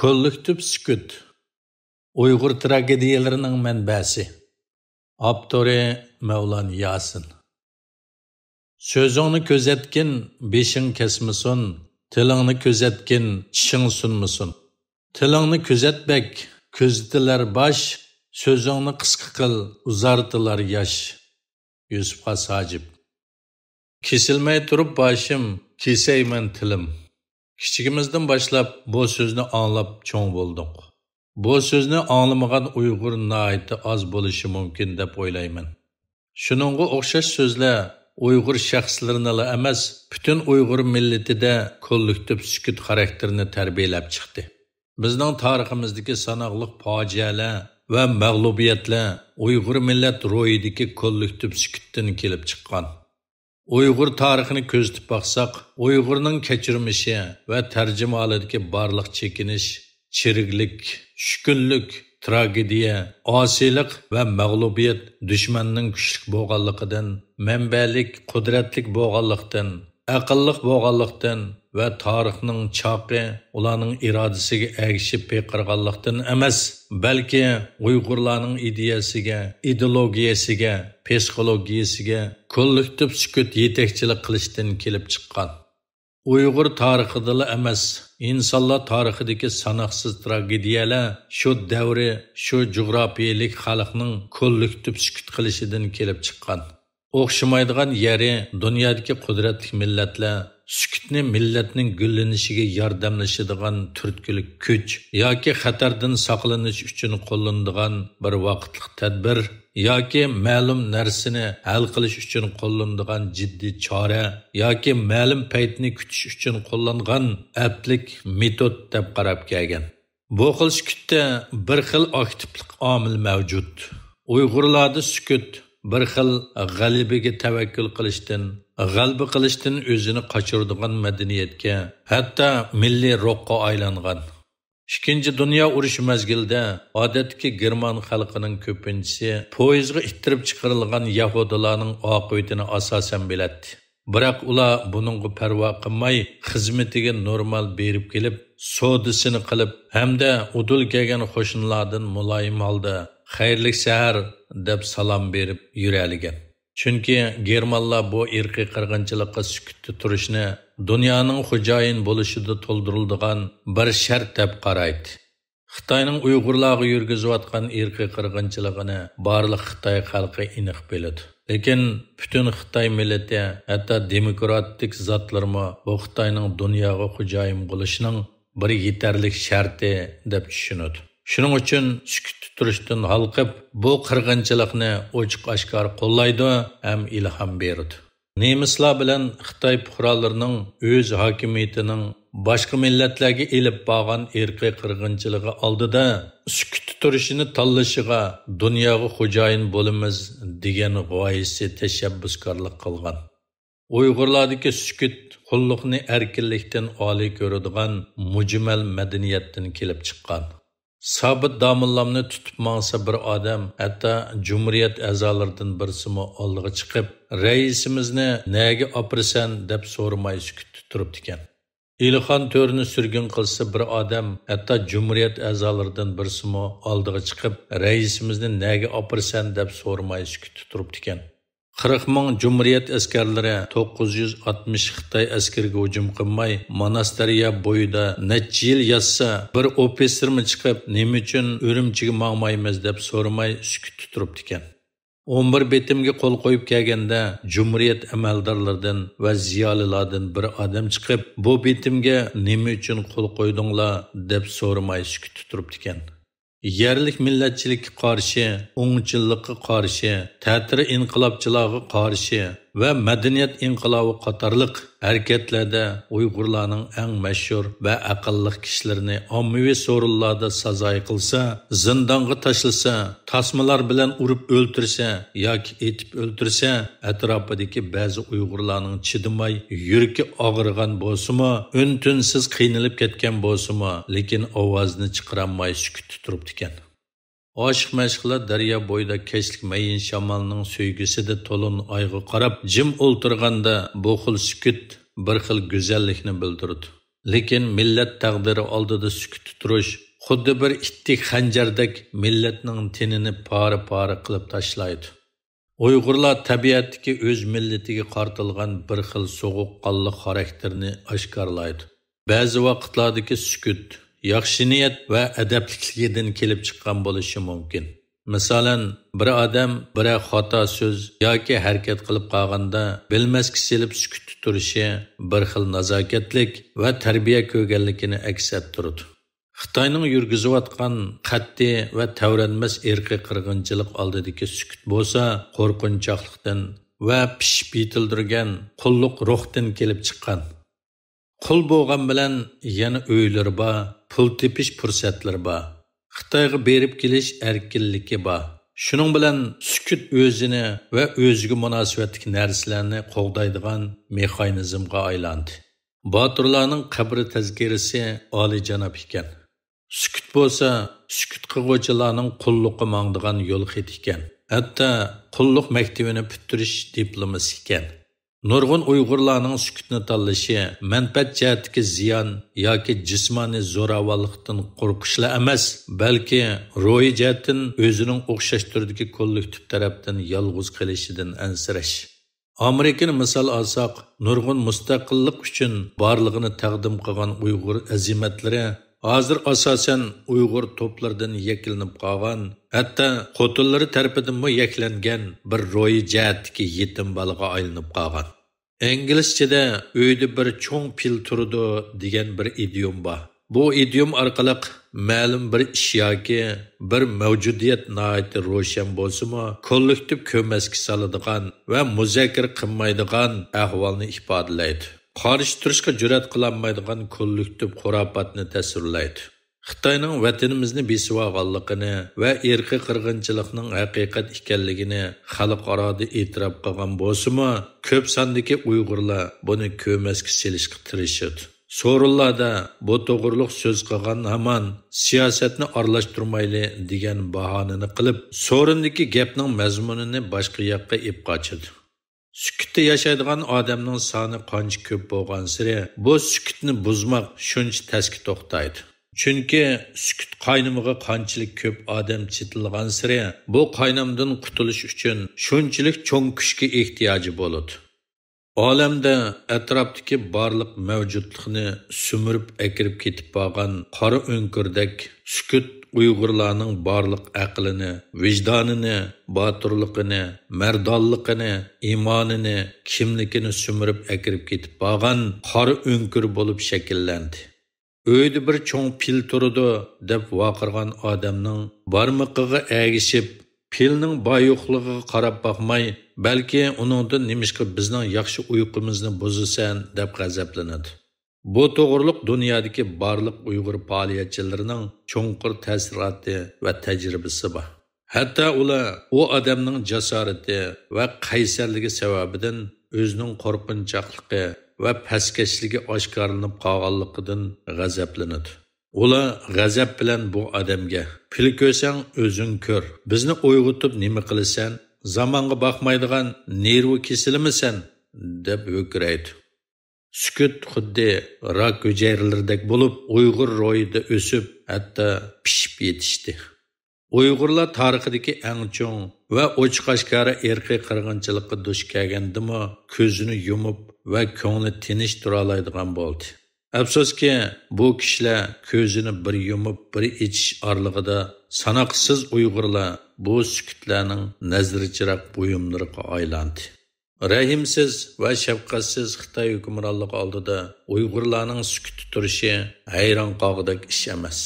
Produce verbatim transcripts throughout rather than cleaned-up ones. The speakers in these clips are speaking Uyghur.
كوللېكتىپ سۈكۈت. ئۇيغۇر تراگېدىيەلىرىنىڭ مەنبەسى. ئاپتورى مەۋلان ياسىن. سۆزۈڭنى كۆزەتكىن، بېشىڭ كەسمىسۇن، تىلىڭنى كۆزەتكىن، چىشىڭ سۇنمىسۇن. تىلىڭنى كۆزەت بەك، كۆزىتىلەر باش، سۆزۈڭنى قىسقا قىل، ئۇزارتىلار ياش. يۈسۈپ خاس ھاجىپ. كېسىلمەي تۇرۇپ باشىم، كېسەيمەن تىلىم. كىچىكىمىزدىن باشلاپ بۇ سۆزنى ئاڭلاپ چوڭ بولدۇق. بۇ سۆزنى ئاڭلىمىغان ئۇيغۇر ناھايىتى ئاز بولۇشى مۇمكىن دەپ ئويلايمەن. شۇنىڭغا ئوخشاش سۆزلەر ئۇيغۇر شەخسلىرىنىلا ئەمەس، پۈتۈن ئۇيغۇر مىللىتىدە كوللېكتىپ سۈكۈت خاراكتېرىنى تەربىيەلەپ چىقتى. بىزنىڭ تارىخىمىزدىكى ساناقلىق پاجىئەلەر ۋە مەغلۇبىيەتلەر ئۇيغۇر مىللەت روھىدىكى كوللېكتىپ سۈكۈتتىن كېلىپ چىققان. ئۇيغۇر تارىخىنى كۆزىتىپ باقساق، ئۇيغۇرنىڭ كەچۈرمىشى ۋە تەرجىمىھالىدىكى بارلىق چېكىنىش، چىرىكلىك، چۈشكۈنلۈك، تراگېدىيە، ئاسىيلىق ۋە مەغلۇبىيەت دۈشمەننىڭ كۈچلۈك بولغانلىقىدىن، مەنبەلىك، قۇدرەتلىك بولغانلىقتىن، ئەقىللىق بولغانلىقتىن ۋە تارىخنىڭ چاقى ئۇلارنىڭ ئىرادىسىگە ئەگىشىپ پىيقىرغانلىقتىن ئەمەس، بەلكى ئۇيغۇرلارنىڭ ئىدىيەسىگە، ئىدېئولوگىيەسىگە، پسىخولوگىيەسىگە كوللېكتىپ سۈكۈت يېتەكچىلىك قىلىشتىن كېلىپ چىققان. ئۇيغۇر تارىخىدىلا ئەمەس، ئىنسانلار تارىخىدىكى ساناقسىز تراگېدىيەلەر شۇ دەۋرى، شۇ جۇغراپىيەلىك خەلقنىڭ كوللېكتىپ سۈكۈت قىلىشىدىن كېلىپ چىققان. ئوخشىمايدىغان يېرى، دۇنيادىكى قۇدرەتلىك مىللەتلەر سۈكۈتنى مىللەتنىڭ گۈللىنىشىگە ياردەملىشىدىغان تۈرتكىلىك كۈچ ياكى خەتەردىن ساقلىنىش ئۈچۈن قوللىنىدىغان بىر ۋاقىتلىق تەدبىر ياكى مەلۇم نەرسىنى ھەل قىلىش ئۈچۈن قوللىنىدىغان جىددىي چارە ياكى مەلۇم پەيتنى كۈتۈش ئۈچۈن قوللانغان ئەپلىك مېتود دەپ قاراپ كەلگەن. بۇ خىل سۈكۈتتە بىر خىل ئاكتىپلىق ئامىلى مەۋجۇت. ئۇيغۇرلاردا سۈكۈت بىر خىل غەلىبىگە تەۋەككۈل قىلىشتىن، غەلىبە قىلىشتىن ئۆزىنى قاچۇرىدىغان مەدەنىيەتكە، ھەتتا مىللىي روھقا ئايلانغان. ئىككىنچى دۇنيا ئۇرۇشى مەزگىلىدە ئادەتتىكى گېرمان خەلقىنىڭ كۆپىنچىسى پويىزغا ئىتتىرىپ چىقىرىلغان يەھۇدىيلارنىڭ ئاقىۋىتىنى ئاساسەن بىلەتتى. بىراق ئۇلار بۇنىڭغا پەرۋا قىلماي، خىزمىتىگە نورمال بېرىپ كېلىپ، سودىسىنى قىلىپ ھەمدە ئۇدۇل كەلگەن قوشنىلاردىن مۇلايىم ھالدا «خەيرلىك سەھەر» دەپ سالام بېرىپ يۈرەلىگەن. چۈنكى گېرمانلار بۇ ئىرقىي قىرغىنچىلىققا سۈكۈتتە تۇرۇشنى دۇنيانىڭ خوجايىن بولۇشىدا تولدۇرۇلىدىغان بىر شەرت دەپ قارايتتى. خىتاينىڭ ئۇيغۇرلارغا يۈرگۈزۈۋاتقان ئىرقىي قىرغىنچىلىقىنى بارلىق خىتاي خەلقى ئېنىق بىلىدۇ. لېكىن پۈتۈن خىتاي مىللىتى، ھەتتا دېموكراتىك زاتلىرىمۇ بۇ خىتاينىڭ دۇنياغا خوجايىن بولۇشىنىڭ بىر يېتەرلىك شەرتى دەپ چۈشىنىدۇ. شۇنىڭ ئۈچۈن سۈكۈتتە تۇرۇشتىن ھالقىپ، بۇ قىرغىنچىلىقنى ئوچۇق-ئاشكارا قوللايدۇ ھەم ئىلھام بېرىدۇ. نېمىسلار بىلەن خىتاي پۇقرالىرىنىڭ ئۆز ھاكىمىيىتىنىڭ باشقا مىللەتلەرگە ئېلىپ بارغان ئىرقىي قىرغىنچىلىقى ئالدىدا سۈكۈتتە تۇرۇشىنى تاللىشىغا «دۇنياغا خوجايىن بولىمىز» دېگەن غايىسى تەشەببۇسكارلىق قىلغان. ئۇيغۇرلاردىكى سۈكۈت قۇللۇقنى ئەركىنلىكتىن ئالىي كۆرىدىغان مۇجمەل مەدەنىيەتتىن كېلىپ چىققان. سابىت داموللامنى تۇتۇپ ماڭسا بىر ئادەم، ھەتتا جۇمھۇرىيەت ئەزالىرىدىن بىرسىمۇ ئالدىغا چىقىپ، «رەئىسىمىزنى نەگە ئاپىرىسەن؟» دەپ سورىماي سۈكۈتتە تۇرۇپتىكەن. ئىلخان تۆرىنى سۈرگۈن قىلسا بىر ئادەم، ھەتتا جۇمھۇرىيەت ئەزالىرىدىن بىرسىمۇ ئالدىغا چىقىپ، «رەئىسىمىزنى نەگە ئاپىرىسەن؟» دەپ سورىماي سۈكۈتتە تۇرۇپتىكەن. قىرىق مىڭ جۇمھۇرىيەت ئەسكەرلىرى توققۇز يۈز ئاتمىش خىتاي ئەسكىرىگە ھۇجۇم قىلماي، ماناس دەريا بويىدا نەچچە يىل ياتسا، بىر ئوفىتسېرمۇ چىقىپ، «نېمە ئۈچۈن ئۈرۈمچىگە ماڭمايمىز؟» دەپ سورىماي سۈكۈتتە تۇرۇپتىكەن. ئون بىر بېتىمگە قول قويۇپ كەلگەندە، جۇمھۇرىيەت ئەمەلدارلىرىدىن ۋە زىيالىيلاردىن بىر ئادەم چىقىپ، «بۇ بېتىمگە نېمە ئۈچۈن قول قويدۇڭلار؟» دەپ سورىماي سۈكۈتتە تۇرۇپتىكەن. يەرلىك مىللەتچىلىككە قارشى، ئوڭچىللىققا قارشى، تەتۈر ئىنقىلابچىلارغا قارشى ۋە مەدەنىيەت ئىنقىلابى قاتارلىق ھەرىكەتلەردە ئۇيغۇرلارنىڭ ئەڭ مەشھۇر ۋە ئەقىللىق كىشىلىرىنى ئاممىۋى سورۇنلاردا سازايى قىلسا، زىندانغا تاشلىسا، تاسمىلار بىلەن ئۇرۇپ ئۆلتۈرسە ياكى ئېتىپ ئۆلتۈرسە، ئەتراپىدىكى بەزى ئۇيغۇرلارنىڭ چىدىماي يۈرىكى ئاغرىغان بولسىمۇ، ئۈن-تىنسىز قىينىلىپ كەتكەن بولسىمۇ، لېكىن ئاۋازىنى چىقىرالماي سۈكۈتتە تۇرۇپتىكەن. ئاشىق مەشۇقلار دەريا بويىدا كەچلىك مەيىن شامالنىڭ سۆيگۈسىدە تولۇن ئايغا قاراپ جىم ئولتۇرغاندا، بۇ خىل سۈكۈت بىر خىل گۈزەللىكنى بىلدۈرىدۇ. لېكىن مىللەت تەقدىرى ئالدىدا سۈكۈتتە تۇرۇش خۇددى بىر ئىتتىك خەنجەردەك مىللەتنىڭ تېنىنى پارە-پارە قىلىپ تاشلايدۇ. ئۇيغۇرلار تەبىئەتتىكى ئۆز مىللىتىگە قارىتىلغان بىر خىل سوغۇققانلىق خاراكتېرىنى ئاشكارىلايدۇ. بەزى ۋاقىتلاردىكى سۈكۈت ياخشى نىيەت ۋە ئەدەپلىكلىكىدىن كېلىپ چىققان بولۇشى مۇمكىن. مىسالەن، بىر ئادەم بىرەر خاتا سۆز ياكى ھەرىكەت قىلىپ قالغاندا بىلمەسكە سېلىپ سۈكۈتتە تۇرۇشى بىر خىل نازاكەتلىك ۋە تەربىيە كۆرگەنلىكىنى ئەكس ئەتتۈرىدۇ. خىتاينىڭ يۈرگۈزۈۋاتقان قەتئىي ۋە تەۋرەنمەس ئىرقىي قىرغىنچىلىق ئالدىدىكى سۈكۈت بولسا قورقۇنچاقلىقتىن ۋە پىشىپ يېتىلدۈرگەن قۇللۇق روھتىن كېلىپ چىققان. قۇل بولغان بىلەن يەنە ئۆيلىرى بار، پۇل تېپىش پۇرسەتلىرى بار. خىتايغا بېرىپ كېلىش ئەركىنلىكى بار. شۇنىڭ بىلەن سۈكۈت ئۆزىنى ۋە ئۆزىگە مۇناسىۋەتلىك نەرسىلەرنى قوغدايدىغان مېخانىزمغا ئايلاندى. باتۇرلارنىڭ قەبرە تەزكىرىسى ئالىيجاناب ئىكەن. سۈكۈت بولسا، سۈكۈت قىلغۇچىلارنىڭ قۇللۇققا ماڭىدىغان يول خېتى ئىكەن. ھەتتا قۇللۇق مەكتىپىنى پۈتتۈرۈش دىپلومىسى ئىكەن. نۇرغۇن ئۇيغۇرلارنىڭ سۈكۈتنى تاللىشى مەنپەئەت جەھەتتىكى زىيان ياكى جىسمانىي زوراۋانلىقتىن قورقۇشلا ئەمەس، بەلكى روھىي جەھەتتىن ئۆزىنىڭ ئوخشاش تۈردىكى كوللېكتىپ تەرەپتىن يالغۇز قېلىشىدىن ئەنسىرەش. ئامېرىكىنى مىسال ئالساق، نۇرغۇن مۇستەقىللىق ئۈچۈن بارلىقىنى تەقدىم قىلغان ئۇيغۇر ئەزىمەتلىرى ھازىر ئاساسەن ئۇيغۇر توپلىرىدىن يەكلىنىپ قالغان، ھەتتا خوتۇنلىرى تەرىپىدىنمۇ يەكلەنگەن بىر روھىي جەھەتتىكى يېتىم بالىغا ئايلىنىپ قالغان. ئىنگلىزچىدە «ئۆيدە بىر چوڭ پىل تۇرىدۇ» دېگەن بىر ئىدىيوم بار. بۇ ئىدىيوم ئارقىلىق مەلۇم بىر ئىش ياكى بىر مەۋجۇدىيەت ناھايىتى روشەن بولسىمۇ، كوللېكتىپ كۆرمەسكە سالىدىغان ۋە مۇزاكىرە قىلمايدىغان ئەھۋالنى ئىپادىلەيدۇ. قارشى تۇرۇشقا جۈرئەت قىلالمايدىغان كوللېكتىپ خۇراپاتنى تەسۋىرلەيدۇ. خىتاينىڭ ۋەتىنىمىزنى بېسىۋالغانلىقىنى ۋە ئىرقىي قىرغىنچىلىقنىڭ ھەقىقەت ئىكەنلىكىنى خەلقئارادا ئېتىراپ قىلغان بولسىمۇ، كۆپ ساندىكى ئۇيغۇرلار بۇنى كۆرمەسكە سېلىشقا تىرىشىدۇ. سورۇنلاردا بۇ توغرۇلۇق سۆز قىلغان ھامان «سىياسەتنى ئارىلاشتۇرمايلى» دېگەن باھانىنى قىلىپ، سورۇندىكى گەپنىڭ مەزمۇنىنى باشقا ياققا ئېلىپ قاچىدۇ. سۈكۈتتە ياشايدىغان ئادەمنىڭ سانى قانچە كۆپ بولغانسېرى، بۇ سۈكۈتنى بۇزماق شۇنچە تەسكە توختايدۇ. چۈنكى سۈكۈت قاينىمىغا قانچىلىك كۆپ ئادەم چېتىلغانسېرى، بۇ قاينامدىن قۇتۇلۇش ئۈچۈن شۇنچىلىك چوڭ كۈچكە ئېھتىياجى بولىدۇ. ئالەمدە ئەتراپتىكى بارلىق مەۋجۇتلۇقنى سۈمۈرۈپ ئەكىرىپ كېتىپ بارغان قارا ئۆڭكۈردەك، سۈكۈت ئۇيغۇرلارنىڭ بارلىق ئەقلىنى، ۋىجدانىنى، باتۇرلۇقىنى، مەردانلىقىنى، ئىمانىنى، كىملىكىنى سۈمۈرۈپ ئەكىرىپ كېتىپ بارغان قارا ئۆڭكۈر بولۇپ شەكىللەندى. «ئۆيدە بىر چوڭ پىل تۇرىدۇ» دەپ ۋارقىرىغان ئادەمنىڭ بارمىقىغا ئەگىشىپ، پىلنىڭ بار-يوقلۇقىغا قاراپ باقماي، بەلكى ئۇنىڭدىن «نېمىشقا بىزنىڭ ياخشى ئۇيقۇمىزنى بۇزىسەن؟» دەپ غەزەپلىنىدۇ. بۇ توغرۇلۇق دۇنيادىكى بارلىق ئۇيغۇر پائالىيەتچىلىرىنىڭ چوڭقۇر تەسىراتى ۋە تەجرىبىسى بار. ھەتتا ئۇلار ئۇ ئادەمنىڭ جاسارىتى ۋە قەيسەرلىكى سەۋەبىدىن ئۆزىنىڭ قورقۇنچاقلىقى ۋە پەسكەشلىكى ئاشكارىلىنىپ قالغانلىقىدىن غەزەپلىنىدۇ. ئۇلار غەزەپ بىلەن بۇ ئادەمگە: «پىل كۆرسەڭ ئۆزۈڭ كۆر، بىزنى ئويغىتىپ نېمە قىلىسەن؟ زامانغا باقمايدىغان نېرۋا كېسىلىمىسەن؟» دەپ ھۆركىرەيدۇ. سۈكۈت خۇددى راك ھۈجەيرىلىرىدەك بولۇپ، ئۇيغۇر روھىدا ئۆسۈپ، ھەتتا پىشىپ يېتىشتى. ئۇيغۇرلار تارىخىدىكى ئەڭ چوڭ ۋە ئوچۇق-ئاشكارا ئىرقىي قىرغىنچىلىققا دۇچ كەلگەندىمۇ، كۆزىنى يۇمۇپ ۋە كۆڭلى تىنچ تۇرالايدىغان بولدى. ئەپسۇسكى، بۇ كىشىلەر كۆزىنى بىر يۇمۇپ، بىر ئېچىش ئارىلىقىدا ساناقسىز ئۇيغۇرلار بۇ سۈكۈتلەرنىڭ نەزىرچىراغ بۇيۇملىرىغا ئايلاندى. رەھىمسىز ۋە شەپقەتسىز خىتاي ھۆكۈمرانلىقى ئالدىدا ئۇيغۇرلارنىڭ سۈكۈتتە تۇرۇشى ھەيران قالغۇدەك ئىش ئەمەس.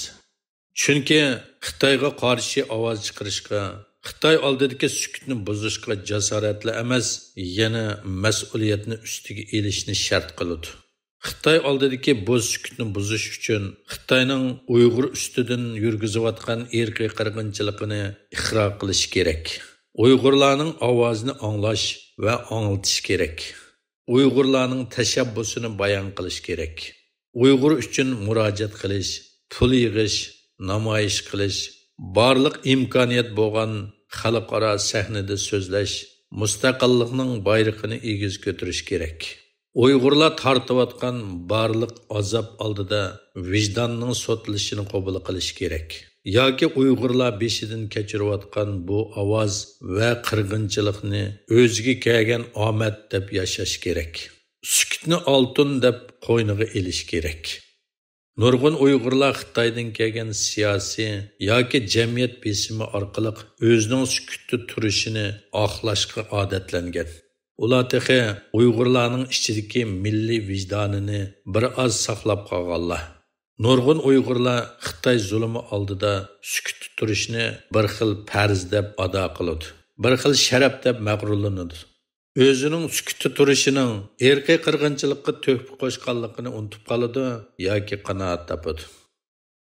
چۈنكى خىتايغا قارشى ئاۋاز چىقىرىشقا، خىتاي ئالدىدىكى سۈكۈتنى بۇزۇشقا جاسارەتلا ئەمەس، يەنە مەسئۇلىيەتنى ئۈستىگە ئېلىشنى شەرت قىلىدۇ. خىتاي ئالدىدىكى بۇ سۈكۈتنى بۇزۇش ئۈچۈن خىتاينىڭ ئۇيغۇر ئۈستىدىن يۈرگۈزۈۋاتقان ئىرقىي قىرغىنچىلىقىنى ئىقرار قىلىش كېرەك. ئۇيغۇرلارنىڭ ئاۋازىنى ئاڭلاش ۋە ئاڭلىتىش كېرەك. ئۇيغۇرلارنىڭ تەشەببۇسىنى بايان قىلىش كېرەك. ئۇيغۇر ئۈچۈن مۇراجىئەت قىلىش، پۇل يىغىش، نامايىش قىلىش، بارلىق ئىمكانىيەت بولغان خەلقئارا سەھنىدە سۆزلەش، مۇستەقىللىقنىڭ بايرىقىنى ئېگىز كۆتۈرۈش كېرەك. ئۇيغۇرلار تارتىۋاتقان بارلىق ئازاب ئالدىدا ۋىجداننىڭ سوتلىشىنى قوبۇل قىلىش كېرەك. ياكى ئۇيغۇرلار بېشىدىن كەچۈرۈۋاتقان بۇ ئاۋاز ۋە قىرغىنچىلىقنى ئۆزىگە كەلگەن ئامەت دەپ ياشاش كېرەك. سۈكۈتنى ئالتۇن دەپ قوينىغا ئېلىش كېرەك. نۇرغۇن ئۇيغۇرلار خىتايدىن كەلگەن سىياسىي ياكى جەمئىيەت بېسىمى ئارقىلىق ئۆزىنىڭ سۈكۈتتە تۇرۇشىنى ئاقلاشقا ئادەتلەنگەن. ئۇلار تېخى ئۇيغۇرلارنىڭ ئىچىدىكى مىللىي ۋىجدانىنى بىر ئاز ساقلاپ قالغانلار. نۇرغۇن ئۇيغۇرلار خىتاي زۇلۇمى ئالدىدا سۈكۈتتە تۇرۇشنى بىر خىل پەرز دەپ ئادا قىلىدۇ، بىر خىل شەرەپ دەپ مەغرۇرلىنىدۇ. ئۆزىنىڭ سۈكۈتتە تۇرۇشىنىڭ ئىرقىي قىرغىنچىلىققا تۆھپە قوشقانلىقىنى ئۇنتۇپ قالىدۇ ياكى قانائەت تاپىدۇ.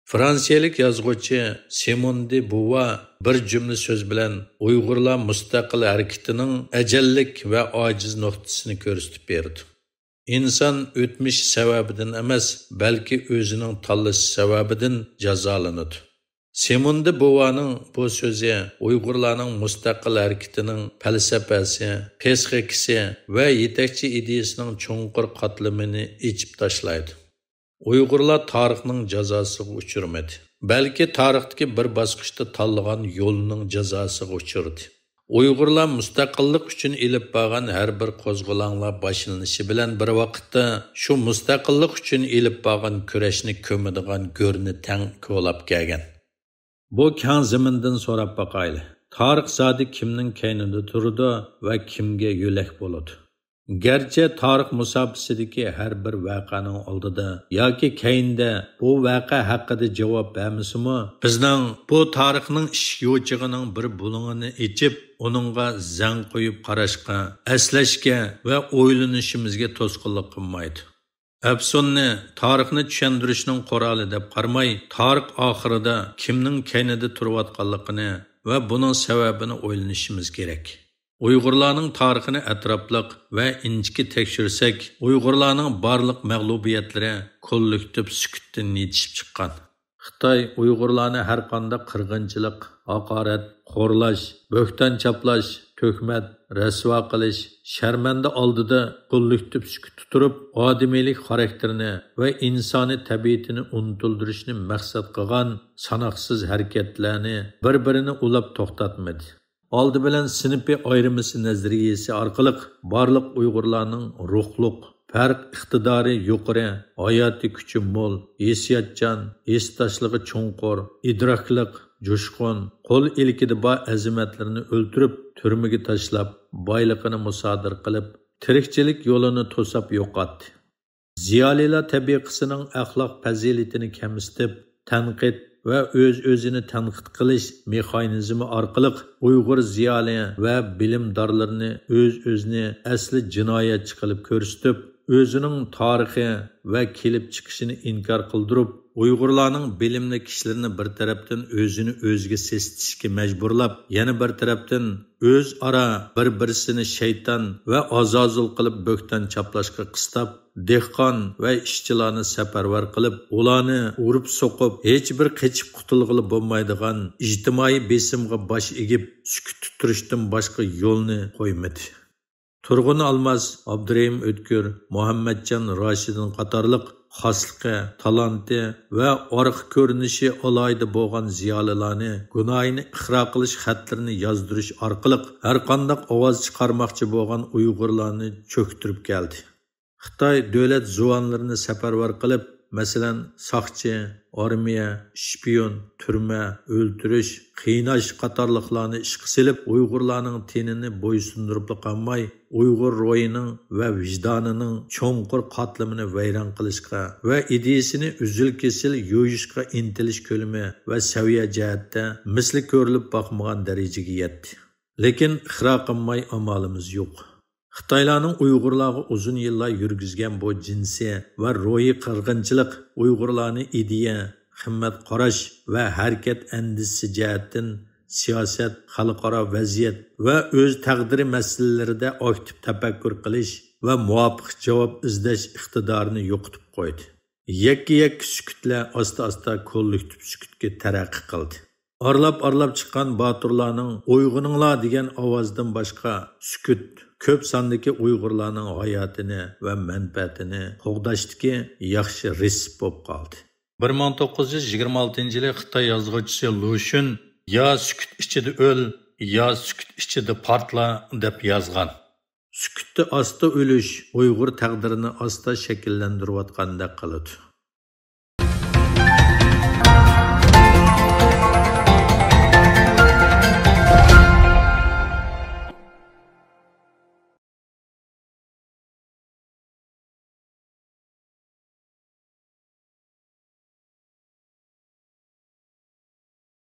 فرانسىيەلىك يازغۇچى سىمون دې بوۋا بىر جۈملە سۆز بىلەن ئۇيغۇرلار مۇستەقىل ھەرىكىتىنىڭ ئەجەللىك ۋە ئاجىز نۇقتىسىنى كۆرسىتىپ بېرىدۇ. ئىنسان ئۆتمۈشى سەۋەبىدىن ئەمەس، بەلكى ئۆزىنىڭ تاللىشى سەۋەبىدىن جازالىنىدۇ. سىمون دې بوۋانىڭ بۇ سۆزى ئۇيغۇرلارنىڭ مۇستەقىل ھەرىكىتىنىڭ پەلسەپەسى، پسىخىكىسى ۋە يېتەكچى ئىدىيىسىنىڭ چوڭقۇر قاتلىمىنى ئېچىپ تاشلايدۇ. ئۇيغۇرلار تارىخنىڭ جازاسىغا ئۇچرىمىدى، بەلكى تارىختىكى بىر باسقۇچتا تاللىغان يولىنىڭ جازاسىغا ئۇچرىدى. ئۇيغۇرلار مۇستەقىللىق ئۈچۈن ئېلىپ بارغان ھەر بىر قوزغىلاڭلار باشلىنىشى بىلەن بىر ۋاقىتتا شۇ مۇستەقىللىق ئۈچۈن ئېلىپ بارغان كۈرەشنى كۆمىدىغان گۆرنى تەڭ كولاپ كەلگەن. بۇ كەڭ زېمىندىن سوراپ باقايلى، تارىخ زادى كىمنىڭ كەينىدە تۇرىدۇ ۋە كىمگە يۆلەك بولىدۇ؟ گەرچە تارىخ مۇساپىسىدىكى ھەر بىر ۋەقەنىڭ ئالدىدا ياكى كەينىدە بۇ ۋەقە ھەققىدە جاۋاب بەرمىسىمۇ، بىزنىڭ بۇ تارىخنىڭ ئىشىك يوچۇقىنىڭ بىر بۇلۇڭىنى ئېچىپ، ئۇنىڭغا زەڭ قويۇپ قاراشقا، ئەسلەشكە ۋە ئويلىنىشىمىزگە توسقۇنلۇق قىلمايدۇ. ئەپسۇننى تارىخنى چۈشەندۈرۈشنىڭ قورالى دەپ قارىماي، تارىخ ئاخىرىدا كىمنىڭ كەينىدە تۇرۇۋاتقانلىقىنى ۋە بۇنىڭ سەۋەبىنى ئويلىنىشىمىز كېرەك. ئۇيغۇرلارنىڭ تارىخىنى ئەتراپلىق ۋە ئىنچىكە تەكشۈرسەك، ئۇيغۇرلارنىڭ بارلىق مەغلۇبىيەتلىرى كوللېكتىپ سۈكۈتتىن يېتىشىپ چىققان. خىتاي ئۇيغۇرلارنى ھەرقانداق قىرغىنچىلىق، ھاقارەت، خورلاش، بۆھتان چاپلاش، تۆھمەت، رەسۋا قىلىش، شەرمەندە ئالدىدا كوللېكتىپ سۈكۈتتە تۇرۇپ، ئادىمىيلىك خاراكتېرىنى ۋە ئىنسانىي تەبىئىتىنى ئۇنتۇلدۇرۇشنى مەقسەت قىلغان ساناقسىز ھەرىكەتلەرنى بىر-بىرىنى ئۇلاپ توختاتمىدى. ئالدى بىلەن سىنىپىي ئايرىمىسى نەزەرىيەسى ئارقىلىق بارلىق ئۇيغۇرلارنىڭ روھلۇق، پەرق ئىقتىدارى يۇقىرى، ھاياتىي كۈچى مول، ھېسسىياتچان، ھېسداشلىقى چوڭقۇر، ئىدراكلىق، جۇشقۇن، قول ئىلكىدە بار ئەزىمەتلىرىنى ئۆلتۈرۈپ، تۈرمىگە تاشلاپ، بايلىقىنى مۇسادىرە قىلىپ، تىرىكچىلىك يولىنى توساپ يوقاتتى. زىيالىيلار تەبىقىسىنىڭ ئەخلاق پەزىلىتىنى كەمسىتىپ، تەنقىد ۋە ئۆز-ئۆزىنى تەنقىد قىلىش مېخانىزمى ئارقىلىق ئۇيغۇر زىيالىي ۋە بىلىمدارلىرىنى ئۆز-ئۆزىنى ئەسلى جىنايەتچى قىلىپ كۆرسىتىپ، ئۆزىنىڭ تارىخى ۋە كېلىپ چىقىشىنى ئىنكار قىلدۇرۇپ، ئۇيغۇرلارنىڭ بىلىملىك كىشىلىرىنى بىر تەرەپتىن ئۆزىنى ئۆزىگە سېسىتىشكە مەجبۇرلاپ، يەنە بىر تەرەپتىن ئۆزئارا بىر-بىرسىنى شەيتان ۋە ئازازىل قىلىپ بۆھتان چاپلاشقا قىستاپ، دېھقان ۋە ئىشچىلارنى سەپەرۋەر قىلىپ، ئۇلارنى ئۇرۇپ سوقۇپ، ھېچبىر قېچىپ قۇتۇلغىلى بولمايدىغان ئىجتىمائىي بېسىمغا باش ئېگىپ، سۈكۈتتە تۇرۇشتىن باشقا يولنى قويمىدى. تۇرغۇن ئالماس، ئابدۇرېھىم ئۆتكۈر، مۇھەممەتجان راشىدىن قاتارلىق خاسلىقى، تالانتى ۋە ئارقا كۆرۈنۈشى ئالاھىدە بولغان زىيالىيلارنى گۇناھىنى ئىقرار قىلىش خەتلىرىنى يازدۇرۇش ئارقىلىق ھەرقانداق ئاۋاز چىقارماقچى بولغان ئۇيغۇرلارنى چۆكتۈرۈپ كەلدى. خىتاي دۆلەت زۇۋانلىرىنى سەپەرۋەر قىلىپ، مەسىلەن، ساقچى، ئارمىيە، شپىيون، تۈرمە، ئۆلتۈرۈش، قىيناش قاتارلىقلارنى ئىشقا سېلىپ، ئۇيغۇرلارنىڭ تېنىنى بويسۇندۇرۇپلا قالماي، ئۇيغۇر روھىنىڭ ۋە ۋىجدانىنىڭ چوڭقۇر قاتلىمىنى ۋەيران قىلىشقا ۋە ئىدىيىسىنى ئۈزۈل-كېسىل يويۇشقا ئىنتىلىش كۆلىمى ۋە سەۋىيە جەھەتتە مىسلى كۆرۈلۈپ باقمىغان دەرىجىگە يەتتى. لېكىن ئىقرار قىلماي ئامالىمىز يوق. خىتايلارنىڭ ئۇيغۇرلارغا ئۇزۇن يىللار يۈرگۈزگەن بۇ جىنسىي ۋە روھىي قىرغىنچىلىق ئۇيغۇرلارنى ئىدىيە، قىممەت قاراش ۋە ھەرىكەت ئەندىزىسى جەھەتتىن سىياسەت، خەلقئارا ۋەزىيەت ۋە ئۆز تەقدىرى مەسىلىلىرىدە ئاكتىپ تەپەككۇر قىلىش ۋە مۇۋاپىق جاۋاب ئىزدەش ئىقتىدارىنى يوقىتىپ قويدى. يەككە-يەككە سۈكۈتلەر ئاستا-ئاستا كوللېكتىپ سۈكۈتكە تەرەققىي قىلدى. ئارىلاپ-ئارىلاپ چىققان باتۇرلارنىڭ «ئويغىنىڭلار» دېگەن ئاۋازىدىن باشقا، سۈكۈت كۆپ ساندىكى ئۇيغۇرلارنىڭ ھاياتىنى ۋە مەنپەئەتىنى قوغداشتىكى ياخشى رېتسېپت بولۇپ قالدى. بىر مىڭ توققۇز يۈز يىگىرمە ئالتىنچى يىلى خىتاي يازغۇچىسى لۇ شۈن «يا سۈكۈت ئىچىدە ئۆل، يا سۈكۈت ئىچىدە پارتلا» دەپ يازغان. سۈكۈتتە ئاستا ئۆلۈش ئۇيغۇر تەقدىرىنى ئاستا شەكىللەندۈرۈۋاتقاندەك قىلىدۇ.